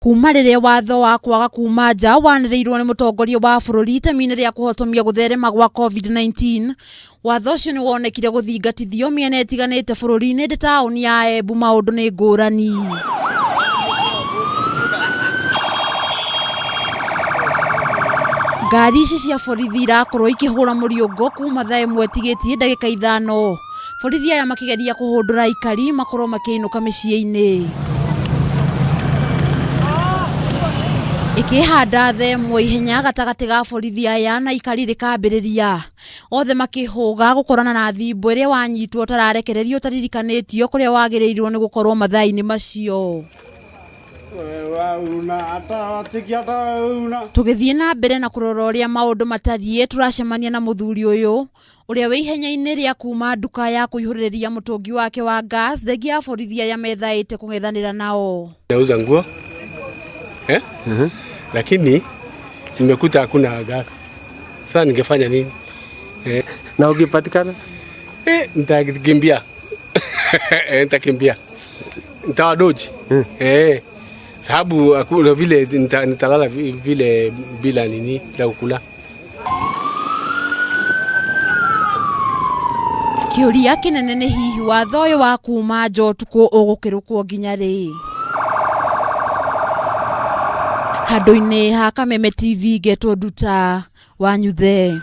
Kuma rĩrĩa watho wa kwaga kuma nja wanĩrĩirwo nĩ mũtongoria wa bũrũri itemi-inĩ rĩa kũhotomia gũtherema gwa COVID-19, watho ũcio nĩ wonekire gũthingatithio mĩena ĩtiganĩte bũrũri-inĩ ĩndĩ taũni ya Embu maũndũ nĩ ngũrani. Ngari ici cia borithi irakorwo ikĩhũra mũriũngo kuma thaa ĩmwe ĩtigĩtie ndagĩka ithano. Borithi aya makĩgeria kũhũndũra aikari makorwo makĩinũka mĩciĩ-inĩ. Ĩkĩhanda thaa ĩmwe ihenya gatagatĩ ga borithi aya na aikari rĩkambĩrĩria. Othe makĩhũga gũkorana na thimbũ ĩrĩa wanyitwo ũtararekererio ũtaririkanĩtio kũrĩa wagĩrĩirwo nĩ gũkorwo mathaa-inĩ macio. Tũgĩthiĩ na mbere na kũrora ũrĩa maũndũ matariĩ tũracemania na mũthuri ũyũ ũrĩa wĩ ihenya-inĩ rĩa kuma nduka ya kũihũrĩrĩria mũtũngi wake wa gas thengia ya borithi arĩa methaĩte kũng'ethanĩra nao. Nauza nguo eh? Lakini nimekuta hakuna gas. Sasa ningefanya nini? Eh? Na ukipatikana Eh, nitakimbia. Eh, nitakimbia. Nitawadoji. Eh. Sababu hakuna vile nitalala vile bila nini bila kukula. Kĩũria kĩnene nĩ hihi watho ũyũ wa kuma nja ũtukũ ũgũkĩrũkwo nginya rĩ? Handũ-inĩ ha Kameme TV ngetwo Nduta Wanyuthe.